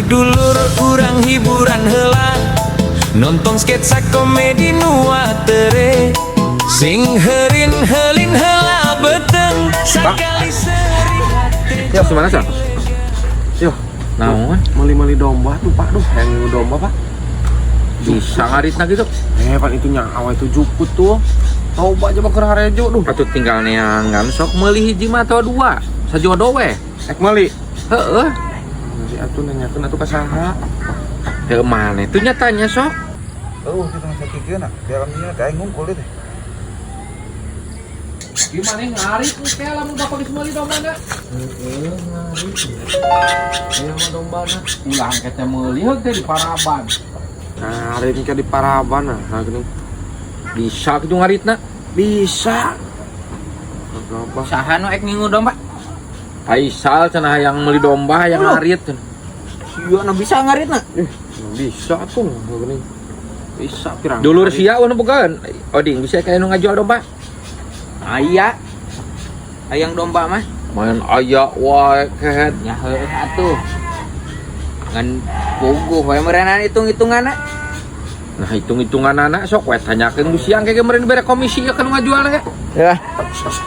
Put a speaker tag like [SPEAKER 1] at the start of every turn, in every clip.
[SPEAKER 1] Dulur urang hiburan heula, nonton sketsa komedi nu atere. Sing heurin heulin heula beuteung, sakali seuri hate.
[SPEAKER 2] Yuk, gimana, Sal?
[SPEAKER 3] Yuk,
[SPEAKER 2] Naon?
[SPEAKER 3] Meli-meli domba tuh, Pak. Duh, yang domba, Pak.
[SPEAKER 2] Bisa ngaritna gitu.
[SPEAKER 3] Eh, pan itu nyawa itu jukut tuh. Coba aja bakar harejo duh.
[SPEAKER 2] Atuh tinggal neangan sok meuli hiji mah atau dua. Sajodo we.
[SPEAKER 3] Ek meuli.
[SPEAKER 2] Heeh.
[SPEAKER 3] Nanti atuh nanyakeun atuh ka saha.
[SPEAKER 2] Heuh mana itu nyatanya sok.
[SPEAKER 4] Oh, kita masih pikir nak. Di alam dunia teh aing ngungkul teh.
[SPEAKER 2] Gimana ngarit teh lamun bapak geus meuli dombana? Heeh, ngarit. Aya mah dombana. Ulah engke teh meuli heug teh di Paraban.
[SPEAKER 3] Nah, hari ini di Paraban nah gini.
[SPEAKER 2] Bisa kitu ngaritna.
[SPEAKER 3] Bisa. Apa?
[SPEAKER 5] Saha nu ek ngingu domba?
[SPEAKER 2] Faisal cenah hayang meuli domba hayang ngarit cenah.
[SPEAKER 5] Sia nu bisa ngaritna.
[SPEAKER 3] Bisa tuh gini. Bisa pirang.
[SPEAKER 2] Dulur sia nu bogaan. Oding bisa kaya nu ngajual domba.
[SPEAKER 5] Aya. Hayang domba mah.
[SPEAKER 2] Main aya wae kehet.
[SPEAKER 5] Nya heueuh atuh. Ngan puguh we meureunana hitung-hitunganna.
[SPEAKER 2] Nah hitung-hitungan anak sok we tanyakeun ku siang kayak kemarin bere komisi ya kan ngajual ge.
[SPEAKER 5] Ya.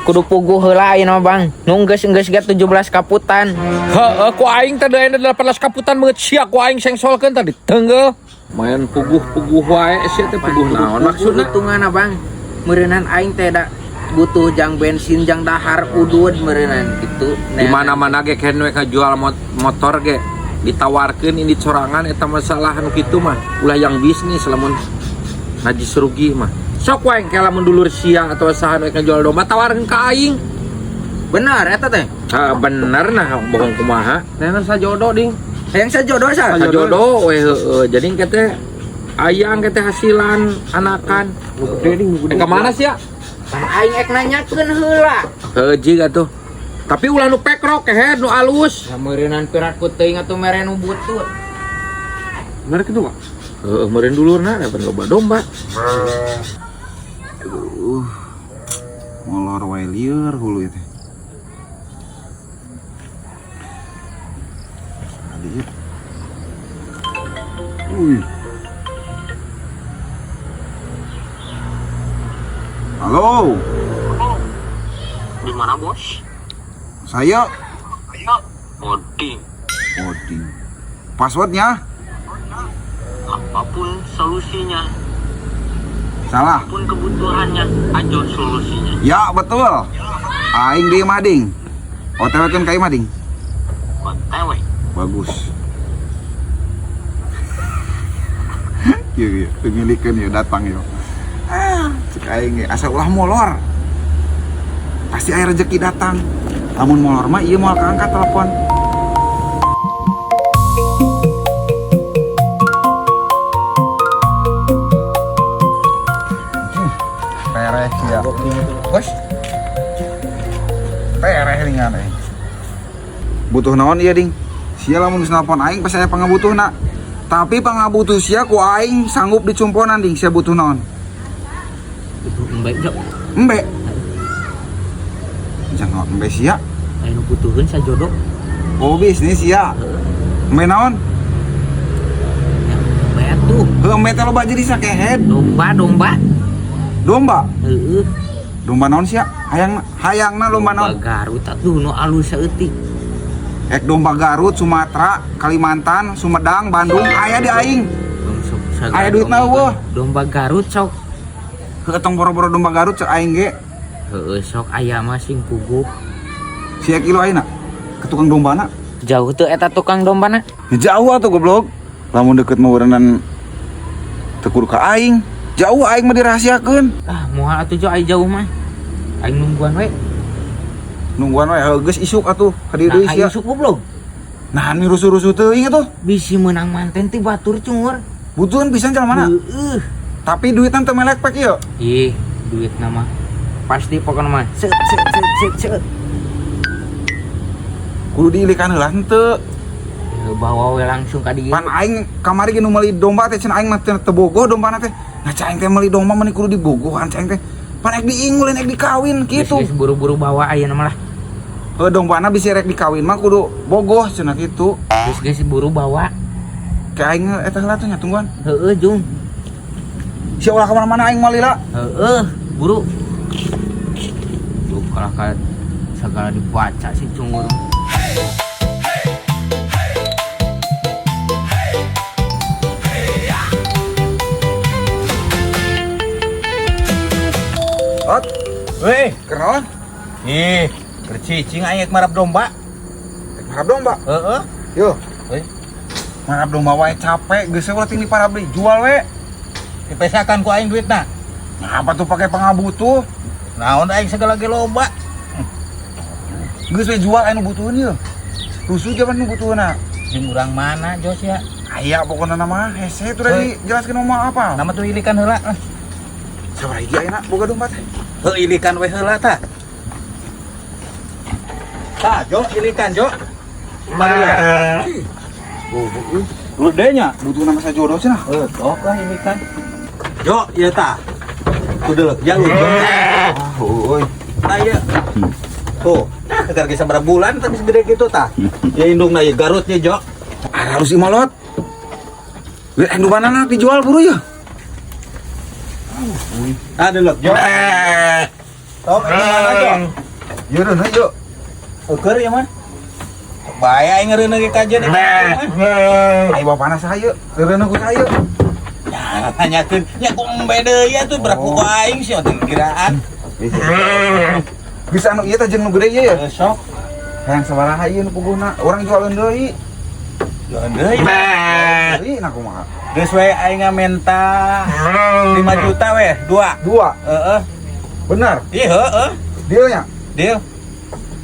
[SPEAKER 5] Kudu puguh heula ayeuna mah, Bang. Nu geus-geus ge 17 kaputan.
[SPEAKER 2] Heeh, ku aing teh aya 18 kaputan beungeut sia ku aing sengsolkeun tadi tenggel. Main puguh-puguh wae sia teh puguh naon maksudna?
[SPEAKER 5] Hitunganna, Bang. Meureunan aing teh da butuh jang bensin jang dahar udud meureunan gitu.
[SPEAKER 2] Di mana-mana ge ken we kajual motor ge ditawarkeun ini corangan eta masalah nu kitu mah ulah yang bisnis lamun najis rugi mah. Sok wae engke lamun dulur sia atau saha nu ngajual domba tawarkeun ka aing.
[SPEAKER 5] Bener eta teh.
[SPEAKER 2] Ha bener nah bohong kumaha.
[SPEAKER 3] Neangan sajodo ding.
[SPEAKER 5] Hayang sajodo sa.
[SPEAKER 2] Sajodo we heueuh. Jadi engke teh aya engke teh hasilan anakan.
[SPEAKER 3] Nu gede ding, nu gede.
[SPEAKER 2] Ka mana sia?
[SPEAKER 5] Pan aing ek nanyakeun heula.
[SPEAKER 2] Heueuh jig atuh. Tapi ulah nu pekrok kehed nu alus.
[SPEAKER 5] Ya meureunnan piraku teuing atuh mere nu butut.
[SPEAKER 3] Merek itu, Pak.
[SPEAKER 2] Heueuh meureun dulurna da loba domba.
[SPEAKER 4] Aduh. Molor wae lieur hulu itu. Tadi ya. Wih. Halo.
[SPEAKER 6] Di mana bos?
[SPEAKER 4] Saya
[SPEAKER 6] Oding.
[SPEAKER 4] Oding. Passwordnya?
[SPEAKER 6] Apapun solusinya,
[SPEAKER 4] Salah.
[SPEAKER 6] apapun kebutuhannya, ajo solusinya.
[SPEAKER 4] Ya betul. Aing di mading. OTW kan kai mading.
[SPEAKER 6] OTW.
[SPEAKER 4] Bagus. Iya iya, pemilikan ya datang yo. Ah, cek aing ge asal ulah molor. Pasti aya rezeki datang. Lamun molor mah ieu moal kaangkat telepon. Tereh ya.
[SPEAKER 5] Bos,
[SPEAKER 4] Tereh ringan aing. Butuh naon ieu ding? Sia lamun geus nelpon aing pasti aya pangabutuhna. Tapi pangabutuh sia ku aing sanggup dicumponan ding sia butuh naon?
[SPEAKER 5] butuh embe jok.
[SPEAKER 4] Embe. Jangan embe sia.
[SPEAKER 5] Aya nu butuheun sajodo.
[SPEAKER 4] Oh bisnis sia. Embe naon?
[SPEAKER 5] Ya embe atuh.
[SPEAKER 4] Heuh embe teh loba jadi sakehed.
[SPEAKER 5] Domba, domba.
[SPEAKER 4] Domba.
[SPEAKER 5] Heeh.
[SPEAKER 4] Domba naon sia? Hayang hayangna domba naon?
[SPEAKER 5] Domba Garut atuh nu alus saeutik.
[SPEAKER 4] Ek domba Garut, Sumatera, Kalimantan, Sumedang, Bandung aya di aing. Aya duitna eueuh.
[SPEAKER 5] Domba Garut sok.
[SPEAKER 4] Heuh tong boro-boro domba Garut cek aing ge.
[SPEAKER 5] Heeh sok aya mah sing puguh.
[SPEAKER 4] Sia kilo ayeuna ke tukang dombana.
[SPEAKER 5] Jauh teu eta tukang dombana?
[SPEAKER 4] Jauh atuh goblok. Lamun deket mah urenan teu kudu ka aing. Jauh aing mah dirahasiakeun.
[SPEAKER 5] Ah, moal atuh jauh aya jauh mah. Aing nungguan we.
[SPEAKER 4] Nungguan we heuh geus isuk atuh ka dieu deui
[SPEAKER 5] Nah,
[SPEAKER 4] sia.
[SPEAKER 5] aing isuk goblok.
[SPEAKER 4] Nah, ini rusuh-rusuh teuing atuh.
[SPEAKER 5] Bisi meunang manten ti batur cungur.
[SPEAKER 4] Butuhan pisan jalma mana?
[SPEAKER 5] Heeh.
[SPEAKER 4] Tapi duitna teu melek pek ieu.
[SPEAKER 5] Ih, duit nama pasti pokokna mah. Set set set set set.
[SPEAKER 4] Kudu diilikan heula henteu.
[SPEAKER 5] Ya, bawa we langsung ka dieu.
[SPEAKER 4] Pan aing kamari ge nu meuli domba teh cenah aing mah teu bogoh dombana teh. Nah cai aing teh meuli domba mah kudu dibogohan cai aing teh. Pan ek diingulin ek dikawin kitu.
[SPEAKER 5] Geus buru-buru bawa ayeuna mah lah.
[SPEAKER 4] Heuh dombana bisi rek dikawin mah kudu bogoh cenah kitu.
[SPEAKER 5] Geus geus buru bawa.
[SPEAKER 4] Kayak aing eta heula tuh nya tungguan.
[SPEAKER 5] Heeh, Jung.
[SPEAKER 4] Sia ulah ka mana-mana aing moal lila.
[SPEAKER 5] Heeh, buru. Duh, kalah ka segala dibaca sih cungur.
[SPEAKER 4] Ot,
[SPEAKER 7] Weh,
[SPEAKER 4] kenalan?
[SPEAKER 7] ih, bercicing aing marap domba.
[SPEAKER 4] Rek marab domba.
[SPEAKER 7] Heeh.
[SPEAKER 4] Yo.
[SPEAKER 7] Weh.
[SPEAKER 4] Marab domba wae capek, geus we ulah ting diparab deui, jual we.
[SPEAKER 7] Dipesakan ku aing duitna.
[SPEAKER 4] Nah, apa tuh pakai pangabutuh?
[SPEAKER 7] Naon aing segala ge loba.
[SPEAKER 4] Geus we jual anu butuheun ieu. Rusuh jaman nu butuheunna.
[SPEAKER 7] Jeung urang mana Jos ya?
[SPEAKER 4] Aya pokona nama hese tuh tadi jelaskeun ngomong apa.
[SPEAKER 7] Nama tuh ilikan heula.
[SPEAKER 4] Sabaraha hiji ayeuna boga domba teh?
[SPEAKER 7] Heuh ilikan we heula tah. Tah, Jo, ilikan, Jo.
[SPEAKER 4] Oh, euy,
[SPEAKER 7] Gede nya.
[SPEAKER 4] butuh nama saya jodoh cenah.
[SPEAKER 7] Heuh, tok lah ilikan. Jo, ieu tah. Kudelek jalur, Jo.
[SPEAKER 4] Ah, euy.
[SPEAKER 7] Tah ieu. Tuh, agar geus sabaraha bulan tapi segede kitu tah. Ya indungna ieu Garut nya, Jo.
[SPEAKER 4] Ah, harus imalot. Lihat anu mana dijual buru ya?
[SPEAKER 7] Ah, delek, Jo. Tok, ini mana, Jo?
[SPEAKER 4] Iya reuneuh yo.
[SPEAKER 7] Eueur ya mah. Bae aing ngeureuneuh ge kajian eta mah.
[SPEAKER 4] Ayo bapana saya, reuneuh ku saya.
[SPEAKER 7] Ya, nanyakeun, nya ku embe deui atuh berapa ku aing sih teh kiraan.
[SPEAKER 4] Bisa anu ieu teh jeung nu gede ieu ya.
[SPEAKER 7] Heuh, sok.
[SPEAKER 4] Hayang sabaraha ieu nu puguhna? Urang jualkeun deui.
[SPEAKER 7] Jualan deui.
[SPEAKER 4] Deui na kumaha?
[SPEAKER 7] Geus we aing menta 5 juta we, dua.
[SPEAKER 4] Dua.
[SPEAKER 7] Heeh.
[SPEAKER 4] Benar.
[SPEAKER 7] Ih, heeh.
[SPEAKER 4] Dealnya.
[SPEAKER 7] Deal.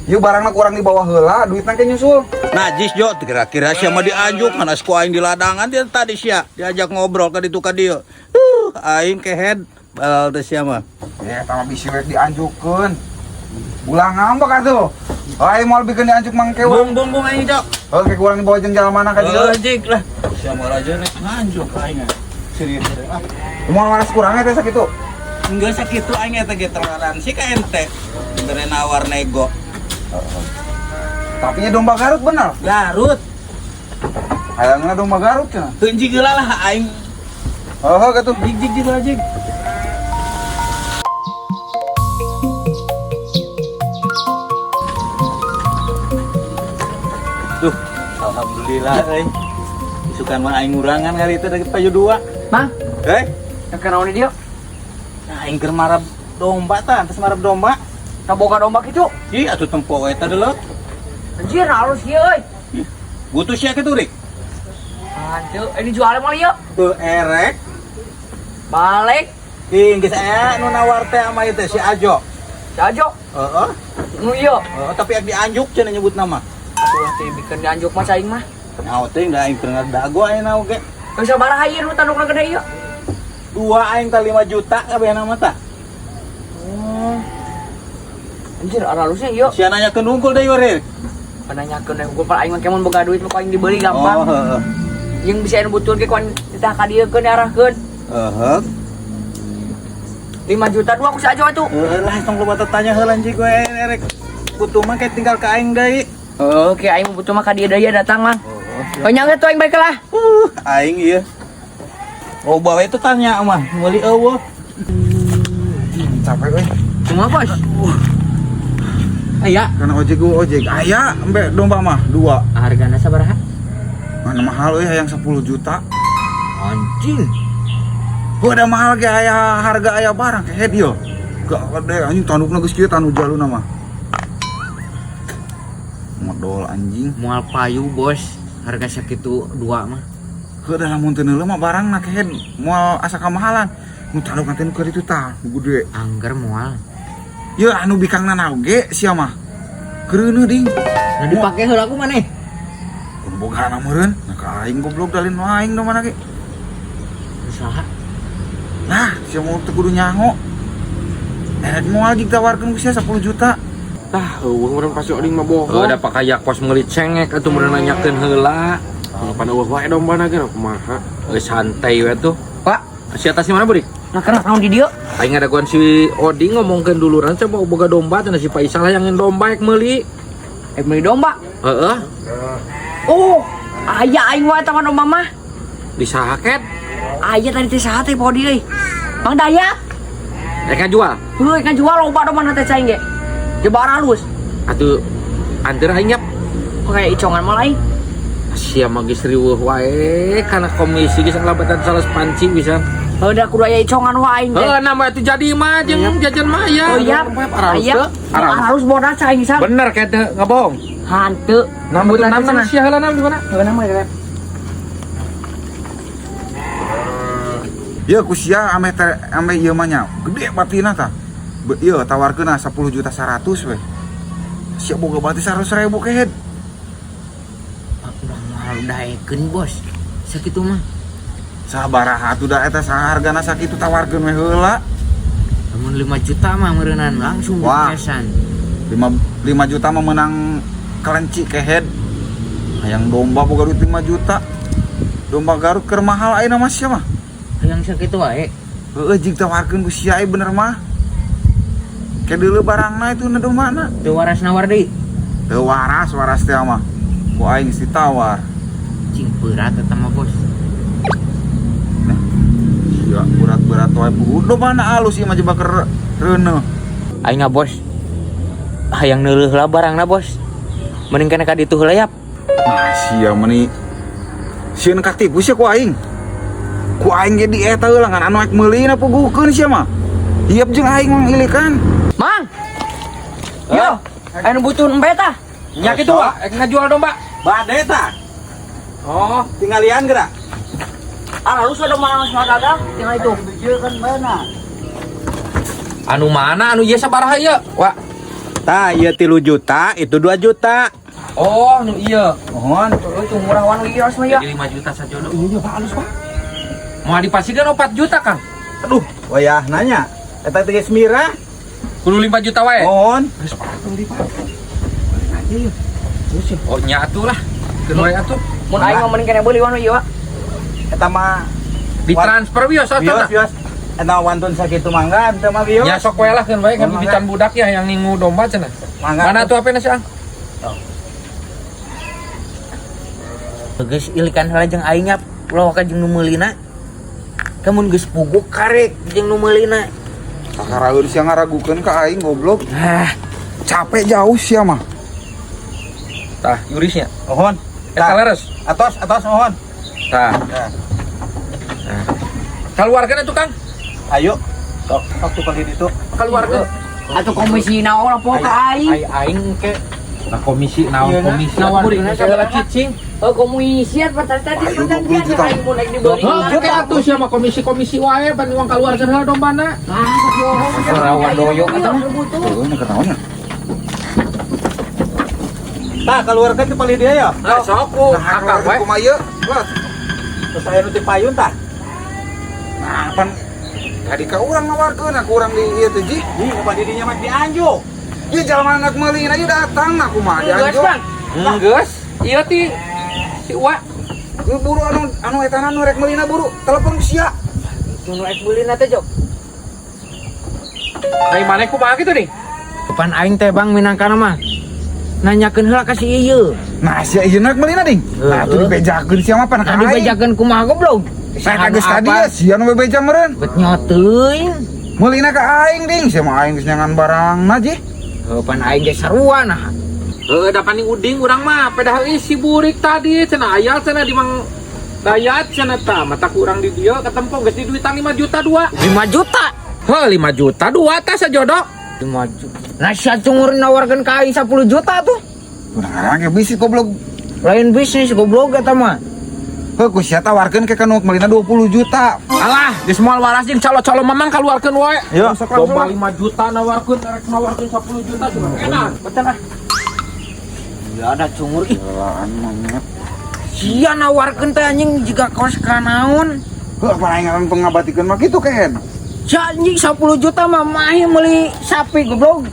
[SPEAKER 4] Ieu barangna kurang di bawah heula, duitna ke nyusul.
[SPEAKER 7] Najis Jo, kira-kira sia mah dianjuk mana ku aing di ladangan dia tadi sia diajak ngobrol ka ditu ka dieu. Aing kehead bal teh sia mah.
[SPEAKER 4] Ya, eta mah bisi we dianjukeun. Ulah ngambek atuh. Aing moal bikin dianjuk mangke
[SPEAKER 7] Bung bung bung aing Jo.
[SPEAKER 4] Oke, kurang di bawah jeung jalan mana ka dieu.
[SPEAKER 7] Heuh, jik lah. Sia mah raja rek nganjuk aing. Serius ah.
[SPEAKER 4] Moal waras kurangnya teh sakitu.
[SPEAKER 7] Enggak sakitu aing eta ge toleransi ka ente. Bere nawar nego.
[SPEAKER 4] Tapi nya domba Garut bener.
[SPEAKER 7] Garut.
[SPEAKER 4] Hayangna domba Garut cenah.
[SPEAKER 7] Teu jig heula lah aing.
[SPEAKER 4] Heuh kitu.
[SPEAKER 7] Jig jig jig lah jig. Duh, alhamdulillah euy. Isukan mah aing ngurangan kali itu dari payu dua.
[SPEAKER 5] Mang,
[SPEAKER 7] Hei,
[SPEAKER 5] keur naon di dieu?
[SPEAKER 7] nah, aing keur marab domba tah, atas marab domba.
[SPEAKER 5] Kaboga domba kitu.
[SPEAKER 7] Ih, atuh tempo we eta deuleu.
[SPEAKER 5] Anjir, halus ieu euy.
[SPEAKER 7] Butuh sia kitu rik.
[SPEAKER 5] Anjir, ini jualnya mah ieu.
[SPEAKER 7] Teu erek.
[SPEAKER 5] Balik.
[SPEAKER 7] Ih, geus aya nu nawar teh sama ieu teh si Ajo.
[SPEAKER 5] Si Ajo,
[SPEAKER 7] Heeh.
[SPEAKER 5] nu ieu.
[SPEAKER 7] Heeh, tapi ak dianjuk cenah nyebut nama.
[SPEAKER 5] Atuh teh bikin dianjuk mah aing mah.
[SPEAKER 7] Nyaho teh da aing keur ngadago ayeuna oge.
[SPEAKER 5] Geus sabaraha ieu nu tandukna gede ieu?
[SPEAKER 7] Dua aing tah 5 juta kabeh nama tah.
[SPEAKER 5] Oh. Anjir, aralusnya ieu.
[SPEAKER 7] Sia nanyakeun unggul deui we.
[SPEAKER 5] Nanyakeun we unggul aing mah kemun boga duit mah ku aing dibeli gampang.
[SPEAKER 7] Oh, heeh.
[SPEAKER 5] Yang bisa anu butuh ge ku aing ditah ka dieu keun diarahkeun.
[SPEAKER 7] Heeh.
[SPEAKER 5] 5 juta dua ku si Ajo atuh.
[SPEAKER 7] Heeh lah tong loba tanya heula anjing we erek. Butuh mah kayak tinggal ka aing deui.
[SPEAKER 5] Heeh, ke aing butuh mah ka dieu deui datang mah. Oh, nyangga tuh aing balik lah.
[SPEAKER 7] Aing ieu. Loba we teh tanya mah, meuli eueuh.
[SPEAKER 4] Capek euy.
[SPEAKER 5] Cuma bos. Aya,
[SPEAKER 4] Karena ojek gua ojek. Aya embe domba mah dua.
[SPEAKER 5] hargana sabaraha?
[SPEAKER 4] Mana mahal euy hayang 10 juta.
[SPEAKER 5] Anjing.
[SPEAKER 4] Gua ada mahal ge aya harga aya barang kehed ieu. Gak gede anjing tandukna geus kieu tanduk jaluna mah. Modal anjing.
[SPEAKER 5] Moal payu bos, harga sakitu dua mah.
[SPEAKER 4] Heuh da lamun teu neuleuh mah barangna kehed moal asa kamahalan. Nu tandukna teh nu keur ditu tah, nu gede.
[SPEAKER 5] Angger moal.
[SPEAKER 4] Ye anu bikangna oge sia mah. Kereuneuh ding.
[SPEAKER 5] Nah dipake heula ku maneh.
[SPEAKER 4] Kudu bogana meureun. Nah ka aing goblok dalin aing do mana ge.
[SPEAKER 5] Usaha.
[SPEAKER 4] Lah, sia mau teu kudu nyaho. Erek moal jig tawarkeun ku sia 10 juta.
[SPEAKER 3] Tah, eueuh meureun pasti oding mah bohong.
[SPEAKER 2] Heuh da pakaya kos meuli cengek atuh meureun nanyakeun heula.
[SPEAKER 3] Pan eueuh wae dombana ge kumaha.
[SPEAKER 2] Euy santai we tuh.
[SPEAKER 5] Pak,
[SPEAKER 2] Si atas di mana Burik?
[SPEAKER 5] nah kenapa naon di dieu?
[SPEAKER 2] Aing ngadaguan si Oding ngomongkeun duluran coba boga domba cenah si Paisal hayang domba ek meuli.
[SPEAKER 5] Eh meuli domba.
[SPEAKER 2] Heeh.
[SPEAKER 5] Oh, aya aing wae eta mah domba mah.
[SPEAKER 2] Di saha ket?
[SPEAKER 8] Aya tadi teh saha teh podi euy. Mang Dayat.
[SPEAKER 2] Rek ngajual.
[SPEAKER 8] Heuh, ngajual loba domba teh cai ge. Jebar halus.
[SPEAKER 2] Atuh anteur aing nyap.
[SPEAKER 8] Kok kayak icongan mah lain.
[SPEAKER 2] Sia mah geus riweuh wae kana komisi geus ngalabatan salah panci bisa.
[SPEAKER 8] Heuh, da kudu aya icongan wae aing teh.
[SPEAKER 2] Heuh, nama itu jadi mah jeung jajan mah ya.
[SPEAKER 8] Oh iya,
[SPEAKER 2] Aralus
[SPEAKER 8] aya.
[SPEAKER 2] teu? Aralus.
[SPEAKER 8] Aralus bodas cai geus.
[SPEAKER 2] Bener kayak teu ngabohong.
[SPEAKER 8] Hanteu.
[SPEAKER 2] Nam nam nam sia heula nam di mana?
[SPEAKER 5] Heula mah ya.
[SPEAKER 4] Ya ku sia ameh ameh ieu mah nya. Gede batina tah. Ieu tawarkeunna 10 juta 100 we. Sia boga bati 100.000 kehed.
[SPEAKER 5] Udah mahal daekeun bos. Sakitu mah.
[SPEAKER 4] Sabaraha atuh da eta sahargana sakitu tawarkeun we heula.
[SPEAKER 5] Lamun 5 juta mah meureunnan langsung
[SPEAKER 4] Wah.
[SPEAKER 5] bekesan.
[SPEAKER 4] 5 juta mah menang kelenci kehed. Hayang domba boga duit 5 juta. Domba Garut keur mahal ayeuna mah sia mah.
[SPEAKER 5] Hayang sakitu wae.
[SPEAKER 4] Heeh, jig tawarkeun ku sia bener mah. Ke deuleu barangna itu na dombana.
[SPEAKER 5] Teu waras nawar deui.
[SPEAKER 4] Teu waras, waras teh mah. Ku aing geus ditawar.
[SPEAKER 5] Cing berat eta mah bos.
[SPEAKER 4] Nah, sia berat-berat wae puguh. Dombana alus ieu mah jebak reuneuh.
[SPEAKER 5] Aing mah bos. Hayang neuleuh lah barangna bos. Mending kana ka ditu heula yap.
[SPEAKER 4] Nah, sia meni sieun katipu sia ku aing. Ku aing ge di eta heula ngan anu rek meulina puguhkeun sia mah. Hiep jeung aing mah ilikan.
[SPEAKER 8] Mang. Yo, anu butuh embe tah.
[SPEAKER 2] Nya kitu wa, rek ngajual domba.
[SPEAKER 7] Bade tah.
[SPEAKER 2] Oh,
[SPEAKER 7] Tinggalian geura.
[SPEAKER 8] Aralus ada domba langsung dagang tinggal itu.
[SPEAKER 2] Anu mana anu ieu sabaraha ieu? Wa.
[SPEAKER 7] Tah ieu 3 juta, itu 2 juta.
[SPEAKER 2] Oh, anu ieu.
[SPEAKER 7] Mohon.
[SPEAKER 8] Oh, itu murah wan ieu harus mah ya.
[SPEAKER 2] Jadi 5 juta sajodo. Iya, Pak, halus, Pak. Mau dipasihkan 4 juta, Kang.
[SPEAKER 7] Aduh, wayah nanya. Eta teh geus mirah.
[SPEAKER 2] Kudu 5 juta wae.
[SPEAKER 7] Mohon.
[SPEAKER 2] Geus Pak, beli, Pak. Oh, nya atuh lah. Keun wae atuh.
[SPEAKER 8] Mun aing mah mending kena beuli wan ieu, Pak.
[SPEAKER 7] Eta mah
[SPEAKER 2] Ditransfer wios atuh.
[SPEAKER 7] bios bios. Eta wantun sakitu mangga teu mah bios.
[SPEAKER 2] Nya sok wae lah keun wae kan
[SPEAKER 7] Mangga.
[SPEAKER 2] bibitan budak ya yang ningu domba cenah.
[SPEAKER 7] Mangga.
[SPEAKER 2] Mana tuh HP-na sih, Ang?
[SPEAKER 5] Geus ilikan heula jeung aing nyap. Ulah ka jeung nu meulina. Kamun geus puguh karek jeung nu meulina.
[SPEAKER 4] Kakaraeun sia ngaragukeun ka aing goblok.
[SPEAKER 5] Ah,
[SPEAKER 4] Capek jauh sia mah.
[SPEAKER 2] Tah, yurisnya.
[SPEAKER 7] Mohon.
[SPEAKER 2] Eta leres.
[SPEAKER 7] Atos, atos mohon.
[SPEAKER 2] Tah.
[SPEAKER 7] Tah.
[SPEAKER 2] Kaluarkeun atuh, Kang.
[SPEAKER 7] Ayo. Sok, sok tuh pagi itu.
[SPEAKER 2] Kaluarkeun.
[SPEAKER 8] Atuh komisi naon lah poho ka aing.
[SPEAKER 2] Ai aing ke. Nah komisi naon
[SPEAKER 5] Iya,
[SPEAKER 2] komisi.
[SPEAKER 5] Naon
[SPEAKER 2] Kuring segala cicing.
[SPEAKER 8] Oh, komisi apa tadi tadi
[SPEAKER 4] Ayo,
[SPEAKER 8] tadi
[SPEAKER 4] 20 juta.
[SPEAKER 8] aing mun aing dibeli.
[SPEAKER 2] Heuh, ke atuh sia mah komisi-komisi wae pan uang kaluarkeun heula dombana.
[SPEAKER 8] Ah, bohong.
[SPEAKER 5] Rawan doyok eta mah.
[SPEAKER 8] Butuh.
[SPEAKER 4] Heuh, nya kenaon nya?
[SPEAKER 7] Tah keluarkan ke palih dia ya.
[SPEAKER 2] Nah, sok ku
[SPEAKER 4] Nah,
[SPEAKER 2] akang wae.
[SPEAKER 4] kaluarkeun kumaha ieu? Lah,
[SPEAKER 7] Terus aya nu ti payun tah.
[SPEAKER 4] nah, pan tadi ka urang nawarkeun, aku urang di ieu teh, Ji.
[SPEAKER 7] Ji, apa didinya mah dianjuk.
[SPEAKER 4] Ieu jalma anak meulina ieu datang nah kumaha
[SPEAKER 8] Geus,
[SPEAKER 4] dianjuk.
[SPEAKER 8] Bang.
[SPEAKER 2] Geus, ieu ti si Uwa.
[SPEAKER 4] Ieu buru anu anu etana nu rek meulina buru, telepon ku sia.
[SPEAKER 5] Nu rek meulina teh, Jok.
[SPEAKER 2] Ai maneh kumaha kitu nih?
[SPEAKER 5] Kapan aing teh Bang minangkana mah. Nanyakeun heula ka si ieu.
[SPEAKER 4] Nah, sia ieu rek meulina ding. Nah, atuh dibejakeun sia mah pan ka
[SPEAKER 5] Tadi
[SPEAKER 4] aing.
[SPEAKER 5] bejakeun kumaha goblok.
[SPEAKER 4] Saya geus tadi ya sia nu bebeja meureun.
[SPEAKER 5] Bet nyoteun.
[SPEAKER 4] Meulina ka aing ding, sia mah aing geus nyangan barangna ji.
[SPEAKER 5] Heuh, pan aing ge sarua nah.
[SPEAKER 2] Heuh, da paning uding urang mah pedah euy si burik tadi cenah aya cenah di Mang Dayat cenah tah mata ku urang di dieu ketempong geus diduitan 5 juta dua.
[SPEAKER 5] 5 juta.
[SPEAKER 2] Heuh, 5 juta dua tah sajodo.
[SPEAKER 5] 5 juta. Nah, sia cungur nawarkeun ka aing 10 juta tuh.
[SPEAKER 4] Udah ngarang ge bisnis goblok.
[SPEAKER 5] Lain bisnis goblok eta mah.
[SPEAKER 4] Heuh, ku sia tawarkeun ke kanu meulina 20 juta.
[SPEAKER 2] Alah, geus moal waras jeung calo-calo mamang kaluarkeun wae.
[SPEAKER 7] Yo,
[SPEAKER 4] Sok langsung
[SPEAKER 2] Domba
[SPEAKER 4] lah.
[SPEAKER 2] 5 juta nawarkeun rek nawarkeun 10 juta cuma enak. Betul ah.
[SPEAKER 5] Ya ada cungur ih.
[SPEAKER 4] Gelaan monyet.
[SPEAKER 5] Sia nawarkeun teh anjing jiga kos kanaon.
[SPEAKER 4] Heuh, apa aing ngaran pengabatikeun mah kitu kehed.
[SPEAKER 5] Sia anjing 10 juta mah mahi meuli sapi goblok.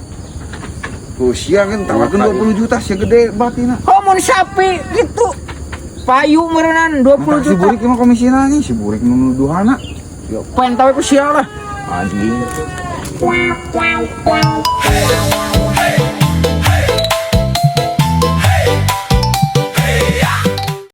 [SPEAKER 4] Tuh sia kan tawarkeun 20 juta sia gede batina.
[SPEAKER 5] Komun sapi gitu. Payu meureunan 20
[SPEAKER 4] Mantap, si
[SPEAKER 5] juta.
[SPEAKER 4] burik mah komisina nih, si burik nu nuduhana.
[SPEAKER 5] Pengen tahu ku sia lah.
[SPEAKER 4] Anjing.
[SPEAKER 1] Wow, wow, wow.